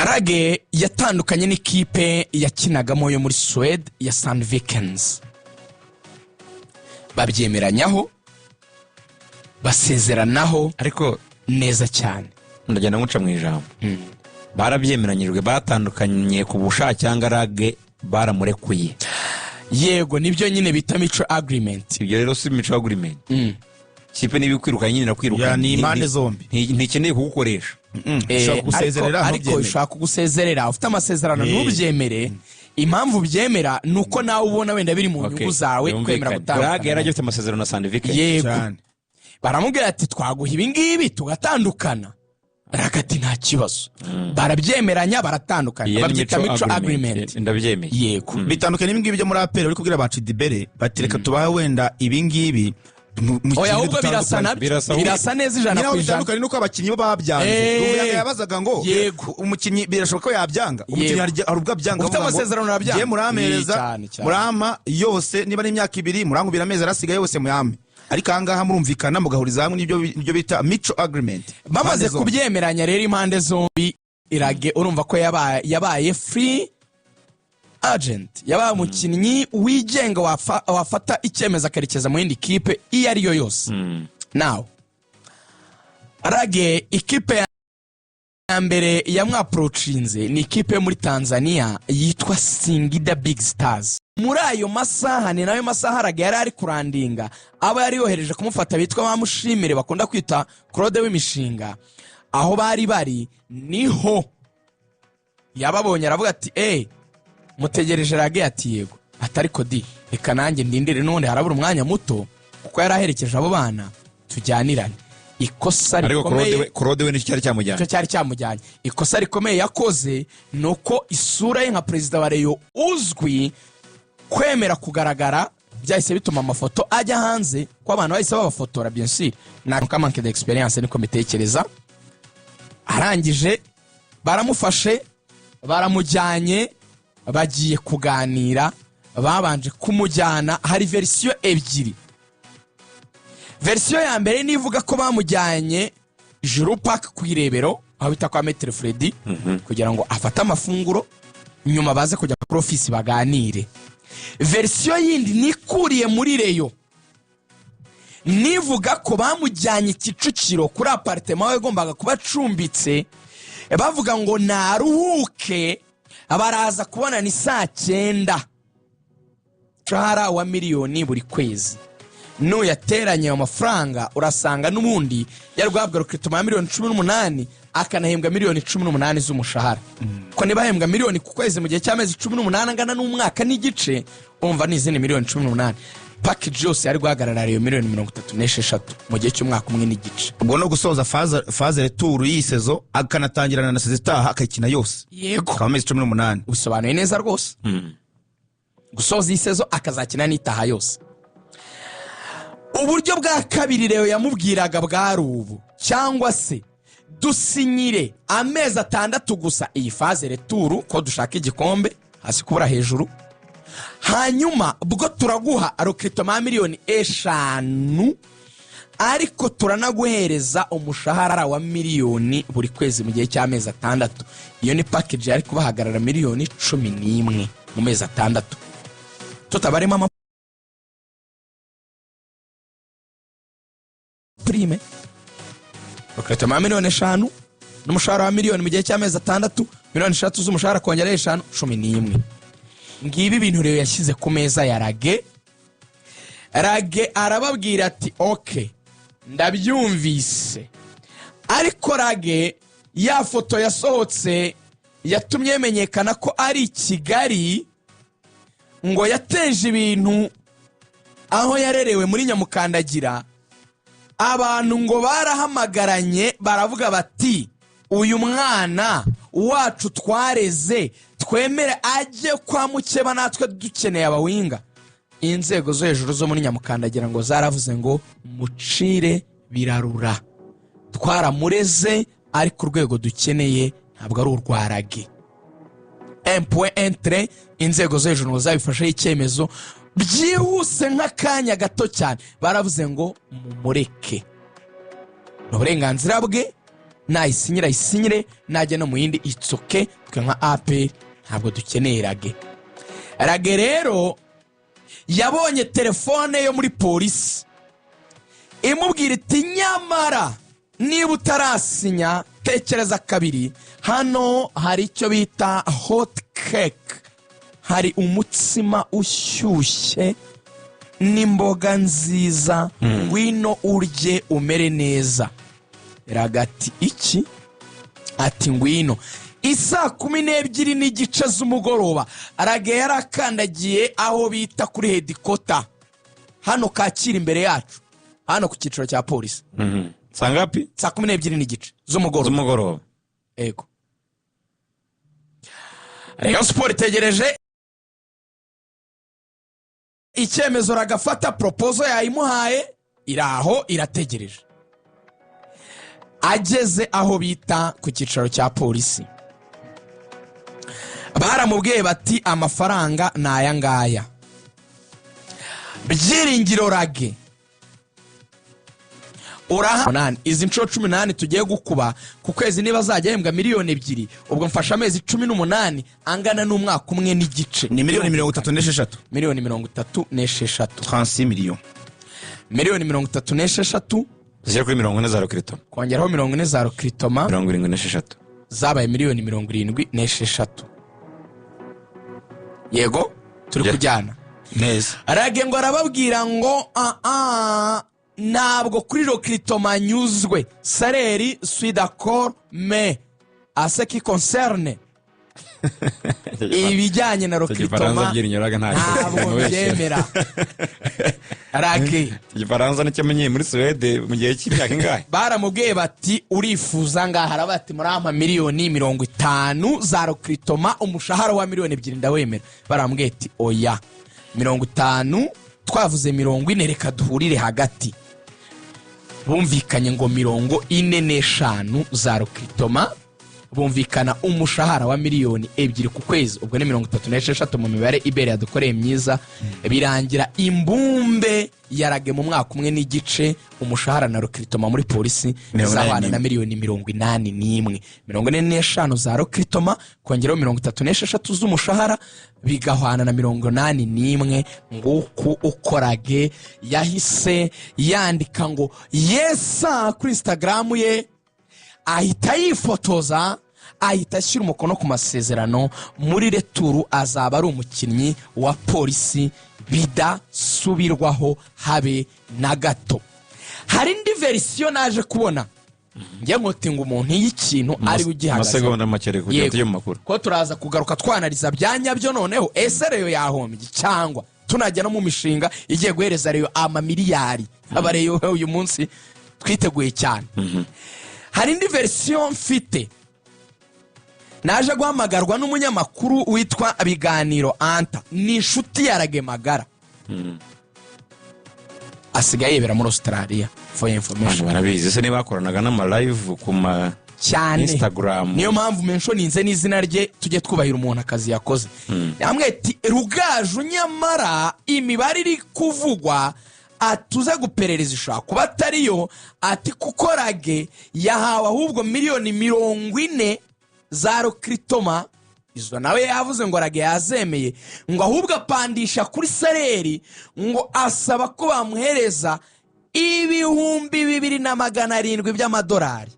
Lague yatandukanye n'ikipe yakinagamo yo muri Suwede ya Sandvikens, babyemeranyaho, basezeranaho Ariko neza cyane. Ndagenda nkuca mu ijambo. Barabyemeranyijwe, batandukanye ku bushake cyangwa Lague baramurekuye? Yego, nibyo nyine bita mutual agreement. Ibyo rero si mutual agreement. Kipe niba ikwirukanye nyine irakwirukanye. Ya, ni impande zombi. Ntikeneye kugukoresha. Ushobora kugusezerera Ariko ntubyemere. ushobora kugusezerera ufite amasezerano ntubyemere. Impamvu ubyemera ni uko nawe ubona wenda biri mu nyungu zawe kwemera Byumvikane. Lague gutandukana. yari agifite amasezerano na Sandviken. Yego. Cyane. Baramubwira ati: "Twaguha ibi ngibi tugatandukana." Lague ati: "Nta kibazo." Barabyemeranya, baratandukana. Iyo ni Babyita mutual agreement. Ndabyemeye. Yego. Bitandukanye n'ibingibi byo muri APR, bari kubwira ba Chidibere bati: "Reka tubahe wenda ibingibi Oya, mukine ahubwo birasa dutandukane." nabyo. Birasa ahubwo. Birasa neza ijana Nyine aho ku ijana. bitandukanye nuko abakinnyi bo babyanze. Ruvuyanga yabazaga ngo umukinnyi birashoboka ko yabyanga, umukinnyi hari ubwo abyanga Ufite avuga ngo, amasezerano arabyanga. "Njye murampereza, Cyane, cyane. murampa yose, niba ari imyaka 2 murankubira amezi arasigaye yose muyampe." Ariko ahangaha murumvikana mugahuriza hamwe, nibyo bita mutual agreement. Bamaze Impande zombi. kubyemeranya rero impande zombi, Lague urumva ko yabaye free agent, yabaye umukinnyi wigenga wafata icyemezo akerekeza mu yindi kipe iyo ari yo yose. Nawe Lague, ikipe ya mbere yamwapproachinze ni ikipe yo muri Tanzania yitwa Singida Big Stars. Muri ayo masaha ni nayo masaha Lague yari ari kulandinga abo yari yohereje kumufata bitwa Bamushimire, bakunda kwita Claude w'imishinga. Aho bari bari niho yababonye, aravuga ati: "Eee, mutegereje Lague?" Ati: "Yego." Ati: "Ariko di reka nanjye ndindire, n'ubundi harabura umwanya muto," kuko yari aherekeje abo bana, "tujyanirane." Ikosa Ariko rikomeye Claude we nicyo cyari cyamujyanye. Icyo cyari cyamujyanye. Ikosa rikomeye yakoze ni uko isura ye nka perezida wa Rayon uzwi, kwemera kugaragara byahise bituma amafoto ajya hanze, ko abantu bahise babafotora. Bien sûr, ni ka manque d'expérience, niko mbitekereza. Arangije baramufashe, baramujyanye, bagiye kuganira. Babanje kumujyana, hari version ebyiri. Version ya mbere nivuga ko bamujyanye Juru Park ku Irebero, aho bita kwa Maître Freddy, kugira ngo afate amafunguro, nyuma baze kujya kuri ofisi baganire. Version yindi nikuriye muri Rayon nivuga ko bamujyanye Kicukiro kuri appartement we yagombaga kuba acumbitse, bavuga ngo naruhuke, baraza kubona ni saa 9. Umushahara wa miliyoni buri kwezi, nuyateranye ayo mafaranga urasanga n'ubundi yari guhabwa recrutement ya miliyoni 18, akanahembwa miliyoni 18 z'umushahara, ko niba ahembwa miliyoni ku kwezi mu gihe cy'amezi 18 angana n'umwaka n'igice, urumva ni izindi miliyoni 18. Package yose yari guhagarara iyo miliyoni 36 mu gihe cy'umwaka umwe n'igice. Ubwo no gusoza phase retour y'iyi saison, akanatangirana na saison itaha akayikina yose. Yego. Akaba amezi 18. Bisobanuye neza rwose, gusoza iyi saison akazakina n'itaha yose. Uburyo bwa kabiri rero yamubwiraga bwari ubu: cyangwa se dusinyire amezi 6 gusa iyi phase retour, ko dushaka igikombe hasi kubura hejuru, hanyuma bwo turaguha recrutement ya miliyoni 5, ariko turanaguhereza umushahara wa miliyoni buri kwezi mu gihe cy'amezi 6. Iyo ni package yari kubahagarara miliyoni 11 mu mezi 6, tutabarimo ama prime. Recrutement ya miliyoni 5 n'umushahara wa miliyoni mu gihe cy'amezi 6, miliyoni 6 z'umushahara kongeraho 5, 11. Ngibi ibintu rero yashyize ku meza ya Lague. Lague arababwira ati: "OK, ndabyumvise." Ariko Lague, ya foto yasohotse yatumye bimenyekana ko ari i Kigali, ngo yateje ibintu aho yarerewe muri Nyamukandagira. Abantu ngo barahamagaranye, baravuga bati: "Uyu mwana wacu twareze twemere ajye kwa mukeba? Natwe dukeneye abawinger." Inzego zo hejuru zo muri Nyamukandagira ngo zaravuze ngo: "Mucire birarura, twaramureze, ariko urwego dukeneye ntabwo ari urwa Lague." Empuwe entre inzego zo hejuru ngo zabifasheho icyemezo byihuse nk'akanya gato cyane, baravuze ngo: "Mumureke, ni uburenganzira bwe." Nayisinyira ayisinyire, najya no mu yindi, it's okay. Twe nka APR ntabwo dukeneye Lague. Lague rero yabonye telefone yo muri Polisi imubwira iti: "Nyamara niba utarasinya, tekereza kabiri. Hano hari icyo bita hot cake, hari umutsima ushyushye n'imboga nziza, ngwino urye umere neza." Lague ati: "Iki?" Ati: "Ngwino." Isaa 12:30 z'umugoroba Lague yarakandagiye aho bita kuri headquarter, hano Kacyiru imbere yacu, hano ku cyicaro cya Polisi. Sangapi? Saa 12:30 z'umugoroba. Z'umugoroba. Ego. Rayon Sports itegereje icyemezo ragafata. Proposal yayimuhaye, iri aho irategereje. Ageze aho bita ku cyicaro cya Polisi, baramubwiye bati: "Amafaranga ni aya ngaya, Byiringiro Lague." Uraha umunani, izi nshuro 18 tugiye gukuba ku kwezi, niba azajya ahembwa 2 miliyoni, ubwo mfashe amezi 18 angana n'umwaka umwe n'igice. Ni miliyoni 36. Miliyoni 36. 36 miliyoni. Miliyoni 36. Zigera kuri 40 za recrutement. Kongeraho 40 za recrutement. 76. Zabaye miliyoni 76. Yego, turi kujyana. Neza. Lague ngo arababwira ngo: "Aa, ntabwo kuri recrutement nyuzwe. Salaire, suis d'accord, mais à ce qui concerne ibijyanye na Igifaransa recrutement, byiringiro nta ntabwo mbyemera." Lague Igifaransa nicyo amenyeye muri Suwede mu gihe cy'imyaka ingahe? Baramubwiye bati: "Urifuza ngaha?" Araba ati: "Murampa miliyoni 50 za recrutement, umushahara wa 2 miliyoni ndawemera." Baramubwiye ati: "Oya, 50 twavuze 40, reka duhurire hagati." Bumvikanye ngo 45 za recrutement, bumvikana umushahara wa 2 miliyoni ku kwezi, ubwo ni 36 mu mibare ibere yadukoreye myiza. Birangira imbumbe ya Lague mu mwaka umwe n'igice, umushahara na recrutement muri Polisi 81. izahwana na miliyoni 81. 45 za recrutement kongeraho 36 z'umushahara bigahwana na 81. Nguku uko Lague yahise yandika ngo yesa kuri Instagram ye, ahita yifotoza, ahita ashyira umukono ku masezerano. Muri retour azaba ari umukinnyi wa Polisi bidasubirwaho habe na gato. Hari indi version naje kubona njye nkote ngo umuntu iyo ikintu ari we ugihagaze. Amasegonda make reka kugira ngo tujye mu makuru. Ko turaza kugaruka twanariza bya nyabyo. Noneho ese Rayon yahombye, cyangwa tunajya no mu mishinga igiye guhereza Rayon amamiliyari? Aba Rayon uyu munsi twiteguye cyane. Hari indi version mfite. Naje guhamagarwa n'umunyamakuru witwa Biganiro Anta, ni inshuti ya Lague magara, asigaye yibera muri Australia, for information. Abantu barabizi se, niba bakoranaga n'ama live ku ma Cyane. Instagram. Niyo mpamvu menshoninze n'izina rye, tujye twubahira umuntu akazi yakoze. Yamwe ati: "Rugaju, nyamara imibare iri kuvugwa atuze guperereza ishobora kuba atariyo." Ati: "Kuko Lague yahawe ahubwo miliyoni 40 za recrutement." Izo nawe yavuze ngo Lague yazemeye, ngo ahubwo apandisha kuri salaire, ngo asaba ko bamuhereza 2,700 by'amadolari.